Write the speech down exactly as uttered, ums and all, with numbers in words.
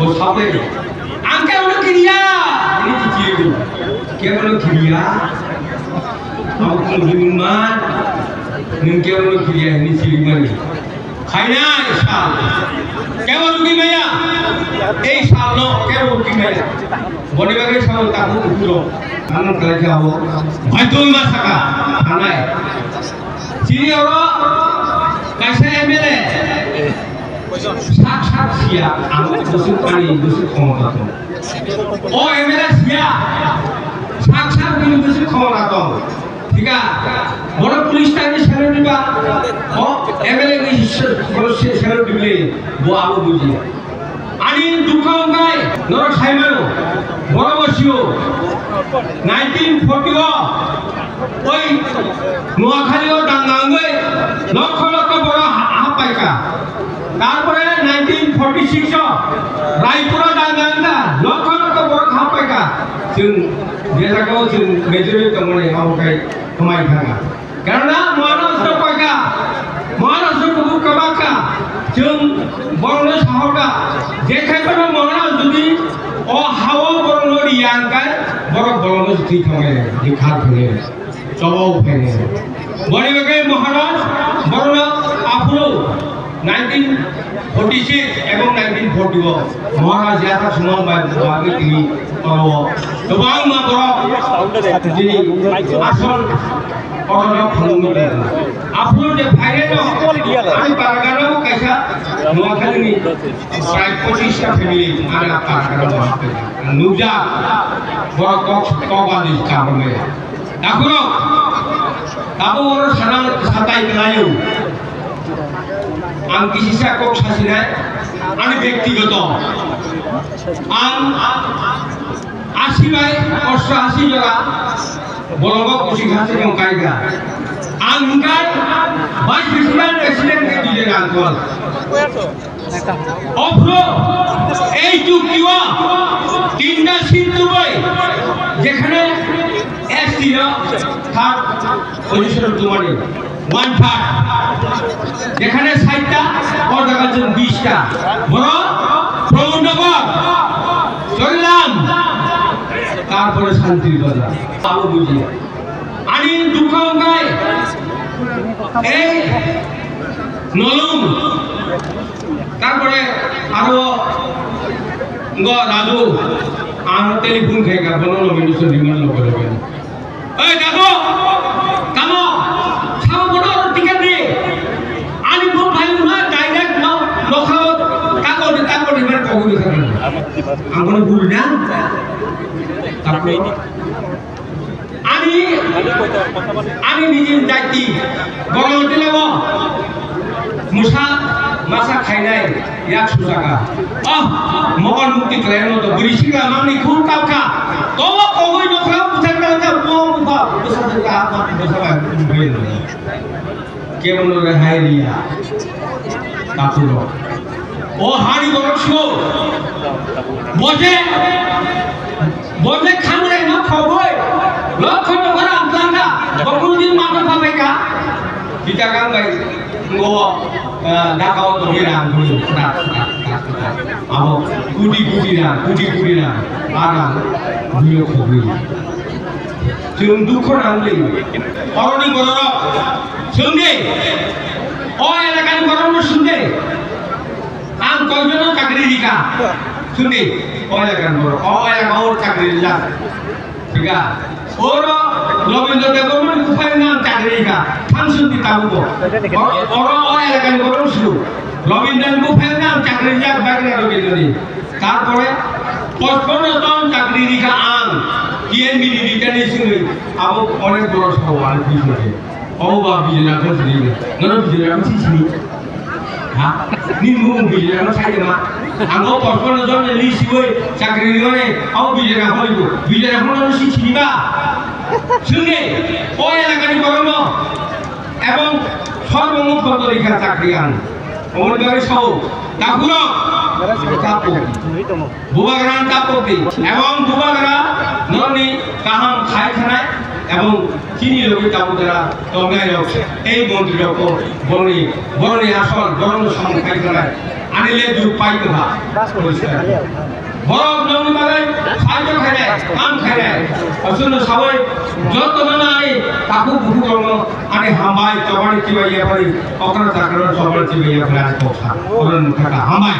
Sabai, ang khe ulo kiriya, ini ciciru. Khe ulo kiriya. Aku kudu man, nung khe ulo kiriya ini ciri mani. Khaina sal. Khe ulo kimaya. Ei sal no, khe ulo kimaya. Boni bagai sal tahu ulo. Anu kelai khe abo. Baitul masaka, anai. Ciri oro, kaisa M L A. Sak sak sia, ang bwswk ani bwswk khomota tong. O M L A sia, sak sak bini bwswk khomota tong. Thika, bono police tani salute diba, o M L A ni bono se salute dibili, bo abo buji. Ani dukha wngkhai, norok saimano, bono bo sio, nineteen forty o, oi Noakhali o danga wngwi, lokho lokho borok ha-, hapaikha. Tarpore nineteen forty six o Raipur o danga wngkha, lokho lokho borok hapaikha. Chwng je jagao chwng majority tongmani abo khe khwmai thangkha. Karna Maharaj rok paikha, Maharaj rok kubu kwbakha, chwng borokno sahorkha, je khai phano Maharaj jodi o hao borokno riya hwnkhe borok borokno thwi thangmani, je khar thangmani. Chobao phainai. Boni bagwi Maharaj borokno aphuru nineteen forty six ebong nineteen forty o Maharaj yathak sumang bai bagwi tini oro kwbangma borok tini asol oro phunuknwi tongo. Aphuru je phainaino ani paragano kaisa Noakhalini prai pochis ta family ani paragano nukjak borok kok kok bandi kabrumaya. Takhurok, tabuk oro sana satai khlaio. Ang kisisa kok sasinai, ani bektigoto. Ang asi bai osto asi jora bolongo kusi khasi tong kaiga. Ang hingkai vice president, president ke Bijoy Rangkol. Ophro, ei chukti o tinta seat tubui, jekhane S T no third position tumani, one third. Jekhane sait ta, o jaga chwng bish ta. Boro, Pramod Nagar, Charilam, tarpore Santir Bazar. Abo bujiya. Ani dukha wngkhai, ei Nolung, tarpore aro ngo Raju, ang telephone khai ka bono nomination demand loge loge. Ei Raju, tamo, sabo bono aro ticket di. Ani bo bhai ma direct ma nokha tako di tako di mar kogu di. Ang bono bul na. Tako. Ani, ani nijini jati, borok twilago musa masa khainai yak sujaka. Oh, mokol mukti khlaino to bwrwi sikla mangni khum kapkha. Tobo kogwi nokha bwthar kalkha, bo bwkha bwsa bwsa bwsa. Kebono rehai riya. Takuro. O hani borok sio. Boje. Boje khamre no khoboi. Lokho no gora amplanga. Bokuru din mata phabaika. Kita kang bai. Ngo. Dakao to gira. Abo. Kudi kudi na. Kudi kudi na. Ara. Buyo khoboi. Chwng dukho nangli. Oroni bororok. Chwng de. O elakani bororokno chwng de. Ang koijono chakri rika. Chwng de. O elakani borok. O elaka o chakri rijak. Rika. Oro Robindra Debbarmani buphayno ang chakri rika. Thang chwng di tabuko. Oro, oro o elakani borok chwng. Robindrani buphayno ang chakri rijak bagna Robindrani. Tarpore pochpanno jon chakri rikha ang, T N B ni rikha ni simi, abo onek boro sao ang buji mane. Obo ba Bijoy Rangkhol sini, nono Bijoy Rangkhol si sini. Ha? Ni mung Bijoy Rangkhol sai ma. Ang o pochpanno jon ni list siwi chakri rikha ni, abo Bijoy Rangkhol ibo. Bijoy Rangkhol no si sini ba. Sini, o elakani borok no, ebong sorbomukho to rikha chakri ang. Omoni bagwi sao, takhurok, takhuk. Bubagra takhuk di. Ebong bubagra norokni kaham khai khanai, ebong chini logi tabuk dara tongnai rok, ei montri rok ko boroni, boroni asol, boroni samung khai khanai. Ani le juk pai kwtha. Borok nongni bagwi sahajyo khainai, kam khainai. Aswkno sawi joto nono ani takhuk bukhuk rokno ani hambai chobani chibai yaphari, okra chakra chobani chibai yaphari ani kok sa. Oro nukha hambai.